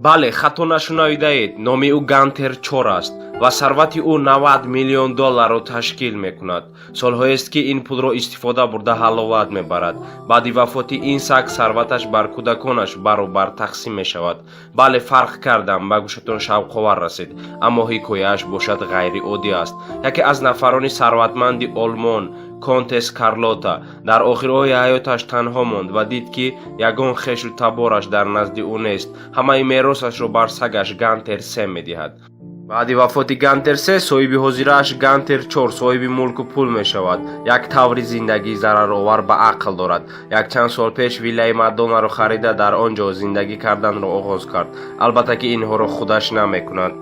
Бале, хато нашунавидаед, номи ӯ Гантер 4 аст ва сарвати ӯ 90 миллион долларро ташкил мекунад. Солҳоест, ки ин пулро истифода бурда ҳаловат мебарад. Баъди вафоти ин саг сарваташ бар кӯдаконаш баробар тақсим мешавад. Бале, фарқ кардам, ба гӯшатон шавқовар расид, аммо ҳикояаш бошад ғайриоддӣ аст. Яке аз нафарони сарватманди Олмон, Контес Карлота, дар охирҳои ҳаёташ танҳо монд ва дид, ки ягон хешу табораш дар назди ӯ нест. Ҳамаи меросашро бар сагаш Гантер 3 медиҳад. Баъди вафоти Гантер 3 соҳиби ҳозирааш Гантер 4 соҳиби мулку пул мешавад. Як таври зиндагии зараровар ба ақл дорад. Якчанд сол пеш виллаи Мадоннаро харида, дар он ҷо зиндагӣ карданро оғоз кард. Албатта, ки инҳоро худаш намекунад.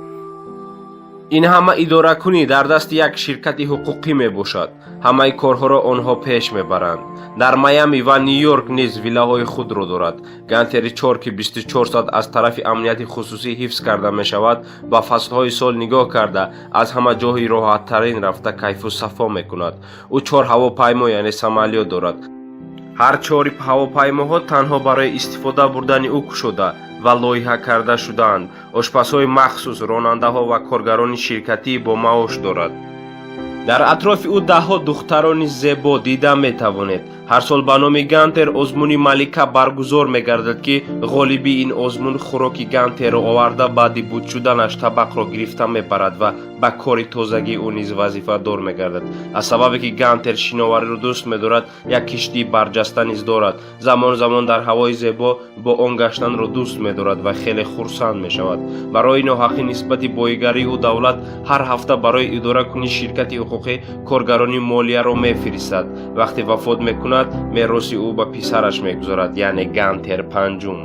Ин ҳама идоракунӣ дар дасти як ширкати ҳуқуқӣ мебошад. Ҳамаи корҳоро онҳо пеш мебаранд. Дар Майами ва Ню-Йорк низ виллаҳои худро дорад. Гантери 4, ки 24 соат аз тарафи амнияти хусусӣ ҳифз карда мешавад, ба фаслҳои сол нигоҳ карда, аз ҳама ҷоҳи роҳаттарин рафта кайфу сафо мекунад. Ӯ чор ҳавопаймо, яъне самолёт дорад. Ҳар чори ҳавопаймоҳо танҳо барои истифода бурдани ӯ кушода ва лоиҳа карда шудаанд. Ошпазҳои махсус, ронандаҳо ва коргарони ширкатӣ бо маош дорад. Дар атрофи ӯ даҳҳо духтарони зебо дида метавонед. Ҳар сол ба номи Гантер озмуни малика баргузор мегардад, ки ғолиби ин озмун хӯроки Гантерро оварда, баъди буд шуданаш табақро гирифта мебарад ва ба кори тозагии ӯ низ вазифадор мегардад. Аз сабабе ки Гантер шиновариро дӯст медорад, як киштии барҷаста низ дорад. Замон замон дар ҳавои зебо бо он гаштанро дӯст медорад ва хеле хурсанд мешавад. Барои ноҳақӣ нисбати боигарии ӯ давлат ҳар ҳафта барои идоракунии ширкати ҳуқуқӣ коргарони молияро мефиристад. Вақте вафот мекунад, мероси ӯ ба писараш мегузарад, яъне Гантер панҷум.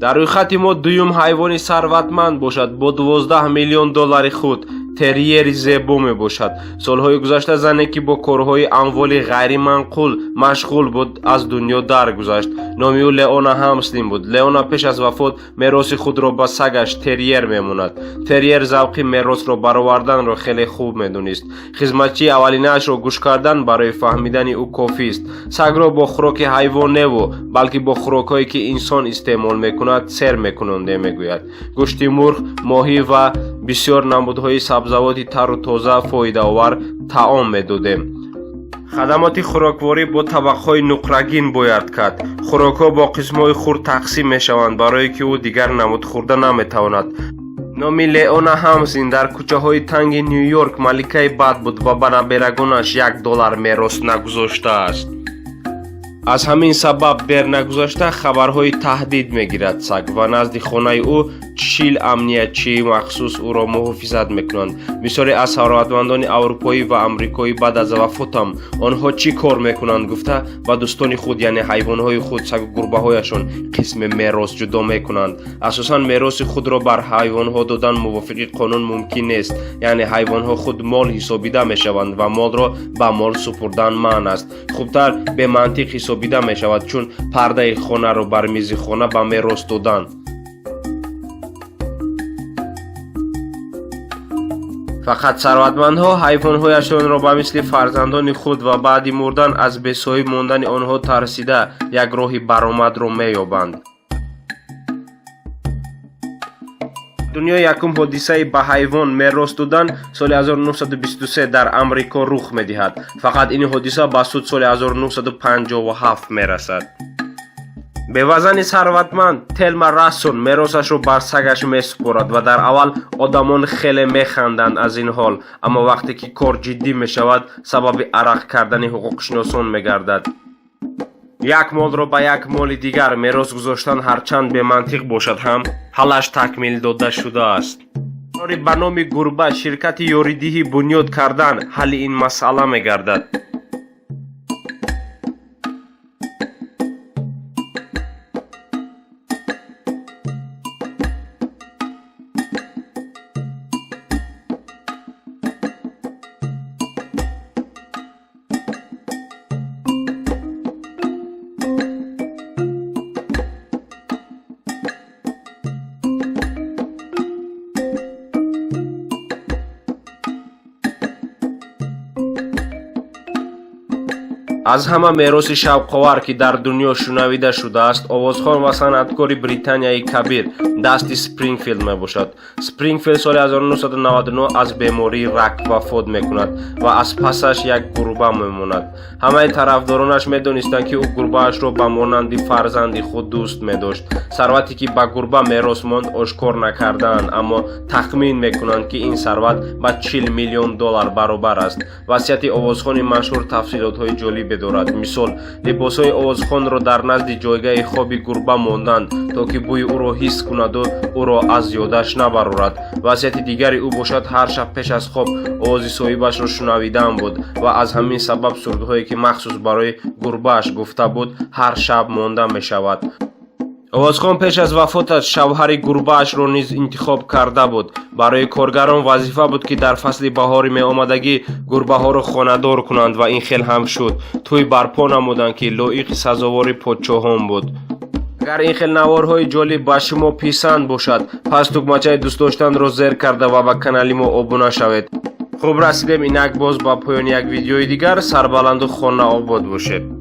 Дар рӯйхати мо дуюм ҳайвони сарватманд бошад бо 12 миллион доллари худ терьери зебо мебошад. Солҳои гузашта зане, ки бо корҳои амволи ғайриманқул машғул буд, аз дунё даргузашт. Номи ӯ Леона Ҳамслин буд. Леона пеш аз вафот мероси худро ба сагаш терьер мемонад. Терьер завқи меросро бароварданро хеле хуб медонист. Хизматчии аввалинаашро гӯш кардан барои фаҳмидани ӯ кофист. Сагро бо хӯроки ҳайвон неву, балки бо хӯрокҳое, ки инсон истеъмол мекунад, сер мекунонде, мегӯяд. Гӯшти мурғ, моҳӣ ва бисёр намудҳои сабзавоти тару тоза фоидаовар таом медодем. Хадамоти хӯрокворӣ бо табақҳои нуқрагин бояд кард. Хӯрокҳо бо қисмҳои хурд тақсим мешаванд, барое ки ӯ дигар намуд хӯрда наметавонад. Номи Леона Ҳамсин дар кӯчаҳои танги Ню-Йорк маликаи бад буд ва ба наберагонаш 1 доллар мерос нагузоштааст. Аз ҳамин сабаб дер нагузашта хабарҳои таҳдид мегирад саг ва назди хонаи ӯ 40 амниятчии махсус ӯро муҳофизат мекунанд. Бисёре аз сарватмандони аврупоӣ ва амрикоӣ баъд аз вафотам онҳо чӣ кор мекунанд гуфта, ба дӯстони худ, яъне ҳайвонҳои худ, сагу гурбаҳояшон қисме мерос ҷудо мекунанд. Асосан мероси худро бар ҳайвонҳо додан мувофиқи қонун мумкин нест, яъне ҳайвонҳо худ мол ҳисобида мешаванд ва молро ба мол супурдан манъ аст. Хубтар бемантиқ ҳисобида мешавад, чун пардаи хонаро бар мизи хона ба мерос додан. Фақат сарватмандҳо ҳайвонҳояшонро ба мисли фарзандони худ ва баъди мурдан аз бесоҳиб мондани онҳо тарсида, як роҳи баромадро меёбанд. Дунё якум ҳодисаи ба ҳайвон мерос додан соли 1923 дар Амрико рух медиҳад. Фақат ин ҳодиса ба суд соли 1957 мерасад. Бевазани сарватманд Телма Рассон меросашро бар сагаш месупорад ва дар аввал одамон хеле механданд аз ин ҳол, аммо вақте ки кор ҷиддӣ мешавад, сабаби арақ кардани ҳуқуқшиносон мегардад. Як молро ба як моли дигар мерос гузоштан ҳарчанд бемантиқ бошад ҳам, ҳаллаш такмил дода шудааст. Қарори ба номи гурба ширкати ёридиҳӣ бунёд кардан ҳалли ин масъала мегардад. Аз ҳама мероси шавқовар, ки дар дунё шунавида шудааст, овозхон ва санъаткори Британияи Кабир Дасти Спрингфилд мебошад. Спрингфилд соли 1999 аз бемории рак вафот мекунад ва аз пасаш як гурба мемонад. Ҳамаи тарафдоронаш медонистанд, ки ӯ гурбаашро ба монанди фарзанди худ дӯст медошт. Сарвате, ки ба гурба мерос монд, ошкор накардаанд, аммо тахмин мекунанд, ки ин сарват ба 40 миллион доллар баробар аст. Васияти овозхони машҳур тафсилотҳои ҷолибе дорад. Мисол, либосҳои овозхонро дар назди ҷойгаҳи хоби гурба монданд, то ки бӯи ӯро ҳис кунаду ӯро аз ёдаш набарорад. Васияти дигари ӯ бошад, ҳар шаб пеш аз хоб овози соҳибашро шунавидан буд ва аз ҳамин сабаб сурудҳое, ки махсус барои гурбааш гуфта буд, ҳар шаб монда мешавад. Овозхон пеш аз вафоташ шавҳари гурбаашро низ интихоб карда буд. Барои коргарон вазифа буд, ки дар фасли баҳори меомадагӣ гурбаҳоро хонадор кунанд, ва ин хел ҳам шуд. Тӯй барпо намуданд, ки лоиқи сазовори подшоҳон буд. Агар ин хел наворҳои ҷолиб ба шумо писанд бошад, пас тугмачаи дӯстдоштанро зер карда ва ба канали мо обуна шавед. Хуб, расидем инак боз ба поёни як видеои дигар. Сарбаланду хонаобод бошед.